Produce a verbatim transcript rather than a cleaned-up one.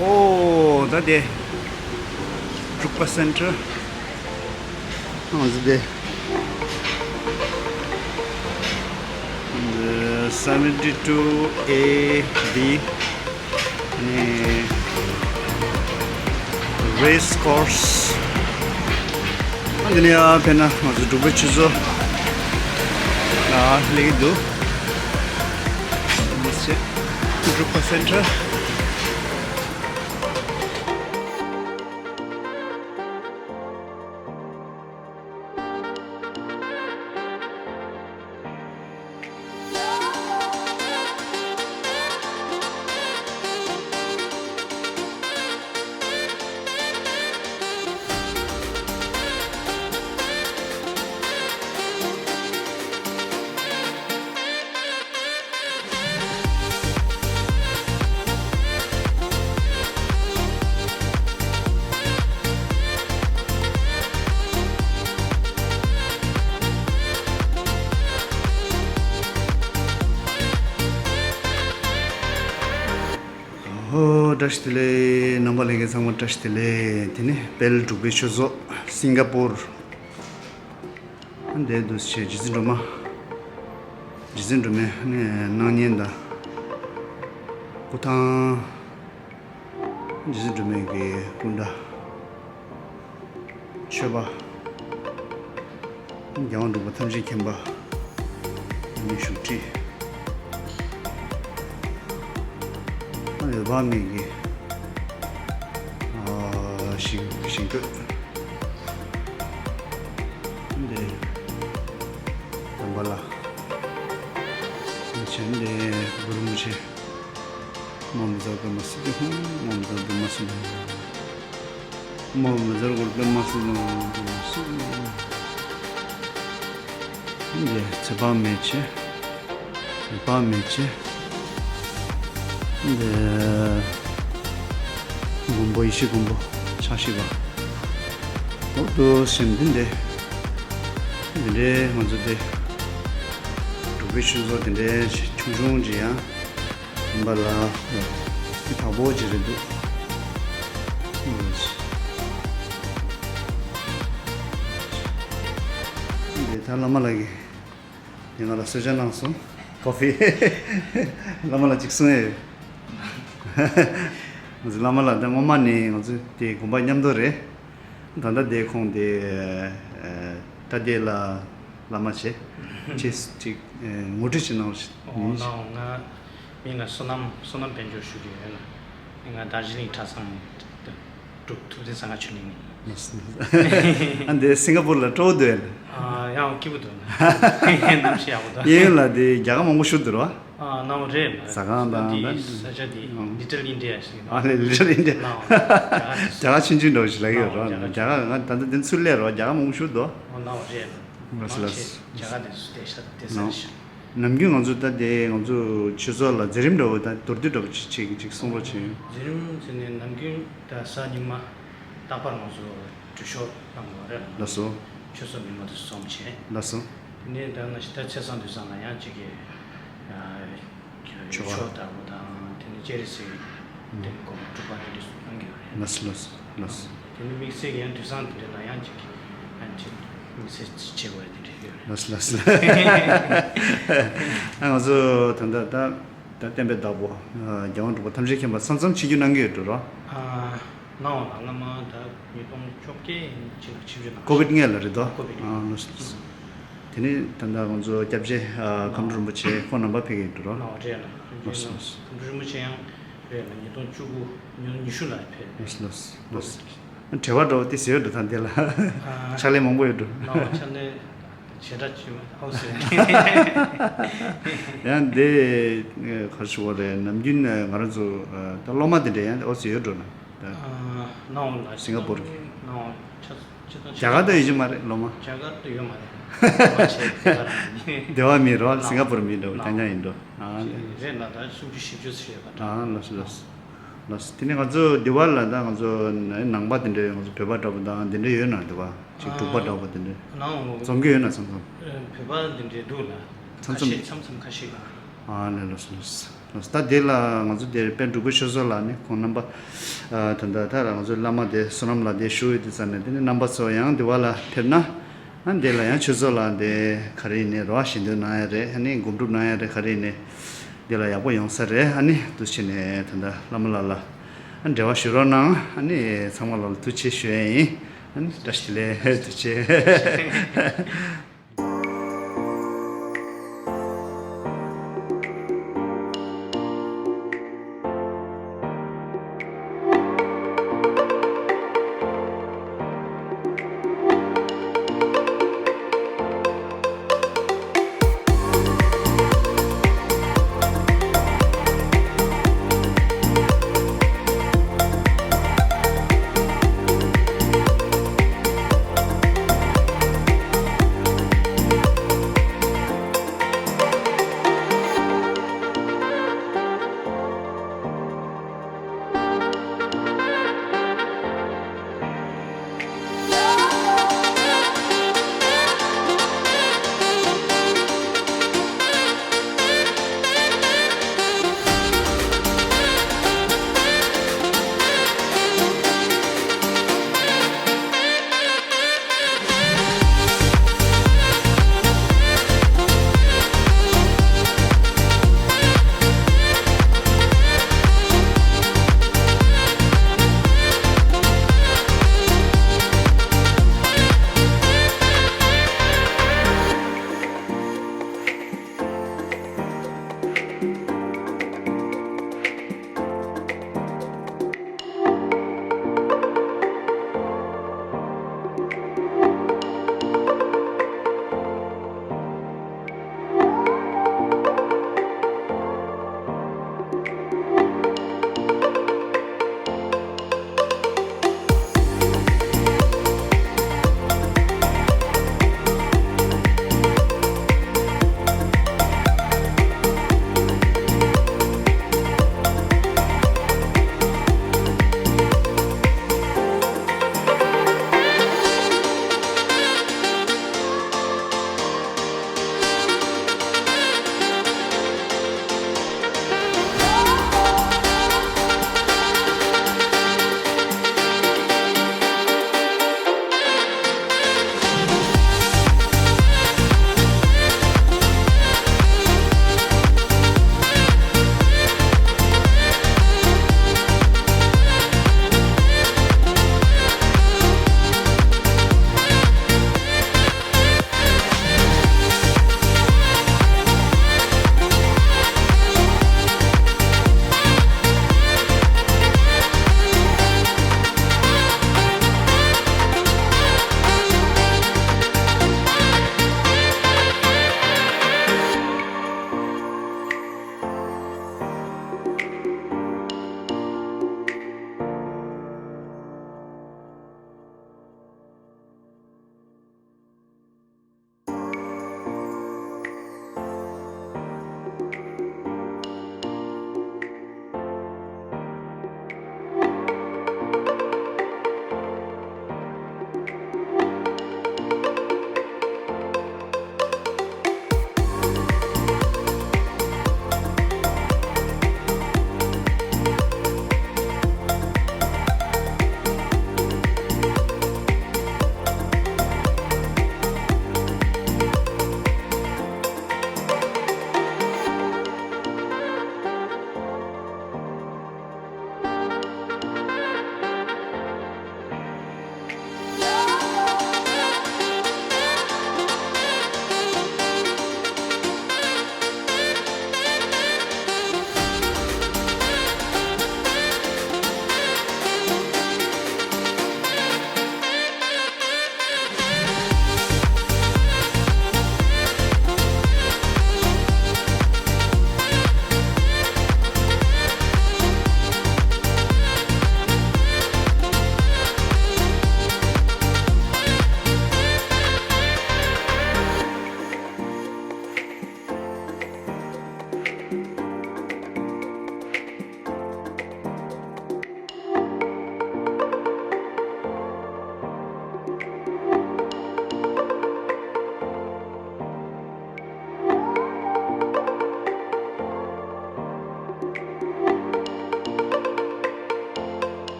ཨོ་ད་དེ་འབྲུག་པ་སེན་ཊར་ང་ཚོ་དེ་seventy two A B ནས་race course ཨ་འདི་ནས་ཡར་ཕེབས་ན་ང་ཚོ་འབྲུག་པའི་ཆུ་མཛོད་ལ་སླེབས་ཀྱི་འདུག་འདི་བྱས་འབྲུག་པ་སེན་ཊར། ཨོ་བཀྲ་ཤིས་བདེ་ལེགས། རྣམ་པ་ལྷན་རྒྱས་ཚང་མ་བཀྲ་ཤིས་བདེ་ལེགས། དེ་ནི་དཔལ་འབྲུག་པའི་ཆོས་ཚོགས་སིང་ག་པུར་འདིར་འདུག་སེ་རྗེ་བཙུན་སྒྲོལ་མ། རྗེ་བཙུན་སྒྲོལ་མའི་སྣང་བརྙན་དང་སྐུ་ཐང་། རྗེ་བཙུན་སྒྲོལ་མའི་གི་སྐུ་འདྲ། མཆོད་པ། རྒྱལ་དབང་འབྲུག་པ་ཐམས་ཅད་མཁྱེན་པ། ནི་བཞུགས་ཁྲི། འོད་དཔག་མེད་ཀྱི་ཨ་ཞིང་ཞིང་བཀོད། འདི་དམ་པ་ལ་བྱོན་ཏེ་གུ་རུ་རིན་པོ་ཆེ། མ་མི་ཛར་པདྨ་སིདྡྷི་ཧཱུྃ། མ་མི་ཛར་པདྨ་སིདྡྷི་ཧཱུྃ། མ་མི་ཛར་གུ་རུ་པདྨ་སིདྡྷི་ཧཱུྃ། འདི་ཚེ་དཔག་མེད་ཆེ། འོད་དཔག་མེད་ཆེ། འདི་མགོན་པོ་ཡེ་ཤེས་མགོན་པོ་ཕྱག་བཞི་པ། འོ་དུ་ཞིམ་འདི་འདི། འདི་འདྲའི་ང་ཚོ་འདི་འབྲུག་པའི་ཆུ་མཛོད་འདི་འདྲའི་ཆུང་ཆུང་ཅིག་ཡང་། ཡིན་པ་ལ། འདི་དྭགས་པོ་ཅིག་རེད་འདུག་འདི་ད་བླ་མ་ལགས་ཀྱིས་ངས་ང་ལ་གསོལ་ཇ་གནང་སོང་། ཀོ་ཕི། བླ་མ་ལགས་ཅིག་གསུང་ཡས་ཡོད། ང་ཚོ་བླ་མ་ལགས་ད་སྔོན་མ་ནས་ང་ཚོ་དེ་དགོན་པ་མཉམ་དུ་རེད། ད་ལྟ་དེ་ཁོང་དེ་ད་དེ་ལ་བླ་མ་བྱས་ཅེས་ཅིག་ངོ་སྤྲོད་ཅིག་གནང་རོགས་ཞུ། ཨོ་ཡིན། ནའོ་ང་མིང་ལ་བསོད་ནམས། བསོད་ནམས་དཔལ་འབྱོར་ཞུ་གི་ཡོད་ལ། ང་རྡོ་རྗེ་གླིང་གྲྭ་ཚང་ནས་འབྲུག་ཐུབ་བསྟན་གསང་སྔགས་ཆོས་གླིང་ནས་ཡིན། ཨ་འདི་སིང་ག་པུར་ལ་སྤྲོ་བོ་འདུག་ཨེ། ཡང་སྐྱིད་པོ་འདུག་ན། གནམ་གཤིས་ཡག་པོ་འདུག་གཡས་གཡོན་ལ་དེ་རྒྱ་གར་མང་པོ་བཞུགས་འདུག་ར། ཨ་ནའོ་རེད་ལ། ཟ་ཁང་དང་འདི་ད་ས་ཆ་འདི་ཨང་ལི་ཊལ་ཨིན་ཌི་ཡ་ཞིག་ཨ་ལེ་ལི་ཊལ་ཨིན་ཌི་ཡ། ནའོ་རྒྱ་གར་ཆུང་ཆུང་འདྲ་བོ་ཞིག་ལབ་ཀྱི་ཡོད་ར། རྒྱ་གར་ང་ད་ལྟ་འདི་ཚུར་སླེབས་ར། རྒྱ་གར་མང་པོ་བཞུགས་འདུག་ཨོ་ནའོ་རེད་ལ། ལགས་སོ་ལགས་སོ། རྒྱ་གར་དེ་ཚོ་བསྡད་ས་བསྡད་ས་རེད་ཤག་ནམ་རྒྱུན་ང་ཚོ་ད་དེ་ང་ཚོ་ཆོས་ཚོགས་ལ་མཛད་རིམ་འདྲ་བོ་ད་མདོར་བསྡུས་འདྲ་བོ་ཅིག་བྱེད་ཀྱི་ཅིག་གསུང་རོགས་བྱེད། མཛད་རིམ་ཟེར་ནས་ནམ་རྒྱུན་ད་གཟའ་ཉི་མ་རྟག་པར་ང་ཚོ་སྒྲུབ་ཞོགས་གནང་དགོས་རེད་ལ། ལགས་སོ། ཆོས་ཚོགས་མི་མང་དེ་ཚོ་འཛོམས་བྱས། ལགས་སོ། དེ་ནས་ད་ནང་བཞིན་ད་ཚེས་བཟང་དུས་བཟང་ལ་ཡང་ཅིག་གི་ཆོ་ག་ཆོ་ལྟ་བུ་དང་དེ་ནས་སྤྱན་རས་གཟིགས་དེ་ནས་དགོངས་པ་སྒྲུབ་པ་དེ་འདྲ་ཚོ་གནང་གི་ཡོད་རེད། ལགས་སོ་ལགས་སོ་ལགས་སོ། དེ་ནི་དམིགས་བསལ་གྱི་ཡང་དུས་བཟང་དེ་འདྲ་ལ་ཡང་ཅིག་ཡང་ཅིག་དམིགས་བསལ་ཅིག་བྱེད་དགོས་དེ་འདྲ་ཡོད་རེད། ལགས་སོ་ལགས་སོ། ཨ་ང་ཚོ་ད་ལྟ་ད་ད་བསྟན་པའི་བདག་པོ་རྒྱལ་དབང་འབྲུག་པ་ཐམས་ཅད་མཁྱེན་པ་མཚམས་མཚམས་ཆིབས་བསྒྱུར་གནང་གི་ཡོད་འགྲོ་ར། ཨ་གནང་བ་ལ་སྔ་མ་ད་ཉིས་སྟོང་བཅོ་བརྒྱད་ཡིན་ཕྱི་ལ་ཆིབས་བསྒྱུར་གནང་། ཀོ་བིད་སྔོན་ལ་རེད་དོ། ཀོ་བིད་ཨ་ལགས་སོ་ལགས་སོ། དེ་ནི་ད་ལྟ་ང་ཚོ་སྐྱབས་རྗེ་ཨ་ཁམས་སྤྲུལ་རིན་པོ་ཆེ་ཁོང་རྣམ་པ་ཕེབས་ཀྱི་ཡོད་འགྲོ་ར། ཨ་རེད་ལ། ལགས་སོ་ལགས་སོ། ཁམས་སྤྲུལ་རིན་པོ་ཆེ་ཡང་རེད་ལ། ཉིས་སྟོང་བཅུ་དགུ་ཉིས་སྟོང་ཉི་ཤུ་ལ་ཕེབས། ལགས་སོ་ལགས་སོ། བྲེལ་བ་འདྲ་བོ་དེ་ཟེར་འགྲོ་ད་འདི་ལ། ཨ། ཕྱག་ལས་མང་པོ་ཡོད་འགྲོ། ནང་ཕྱག་ལས་ཞེ་དྲག་ཅིག་ཨོ་ཟེར། ཡང་འདི་ག་རེ་ཞུ་བ་རེད། ནམ་རྒྱུན་ང་རང་ཚོ་ད་སློབ་མ་དེ་འདྲ་ཡང་ཨོ་ཟེར་ཡོད་འགྲོ་ན་ད། ནང་ལ་སིང་ག་པུར་གྱི། ནང་ཕྱག་རྒྱ་གར་དུ་ཡོད་ཀྱི་མ་རེད་སློབ་མ། རྒྱ་གར་དུ་ཡོད་མ་རེད། སྡེ་བ་མི་རོ་སིང་ག་པུར་མི་འདྲ་བོ་རྐྱང་རྐྱང་ཡིན་འགྲོ། ཨ་རེད་ན་ད་སུམ་ཅུ་བཞི་བཅུ་ཟེར་ཡོད་པ་འདྲ། ཨ་ལགས་སོ་ལགས་སོ། ལགས་སོ། དེ་ནས་ང་ཚོ་འདི་བ་ལ་ད་ང་ཚོ་ནང་པ་དེ་འདྲའི་ང་ཚོ་བོད་པ་འདྲ་པོ་དང་དེ་འདྲ་ཡོད་ན་འདི་བ་ཅིག་འབྲུག་པ་འདྲ་པོ་དེ་འདྲ་ནང་འཛོམས་ཀྱི་ཡོད་ན་མཚམས་མཚམས། བོད་པ་དེ་འདྲའི་འདུག་ལ། མཚམས་མཚམས། ཁ་ཤས་མཚམས་མཚམས་ཁ་ཤས་ལ། ཨ་ལེ་ལགས་སོ་ལགས་སོ། ད་དེ་ལ་ང་ཚོ་དེར་དཔལ་འབྲུག་པ་ཆོས་ཚོགས་ལགས་ནི་ཁོང་རྣམ་པ་ད་ལྟ་ད་ལ་ང་ཚོ་བླ་མ་དེ་བསོད་ནམས་ལགས་དེ་བཞུགས་ཡོད་དུས་ཙང་ནས་དེ་ནི་རྣམ་པ་ཚོ་ཡང་དེ་བ་ལ་ཕེབས་ན། ཨ་འདི་ལ་ཡང་ཆོས་ཚོགས་ལ་འདི་ག་རེ་ཡིན་ནའི་རོགས་ཞལ་འདོན་གནང་ཡ་རེད། ཨ་ནི་སྒོམ་སྒྲུབ་གནང་ཡ་རེད། ག་རེ་ཡིན་ནའི་འདི་ལ་ཡག་པོ་ཡོང་ས་རེད། ཨ་ནི་འདུག་བྱས་ནས་ད་ལྟ་བླ་མ་ལགས་ལ་ཨ་འབྲེལ་བ་ཞུ་རོགས་གནང་། ཨ་ནི་ཚང་མ་ལ་ཐུགས་རྗེ་ཆེ་ཞུ་ཡ་ཡིན། ཨ་ནི་བཀྲ་ཤིས་བདེ་ལེགས། ཐུགས་རྗེ་ཆེ།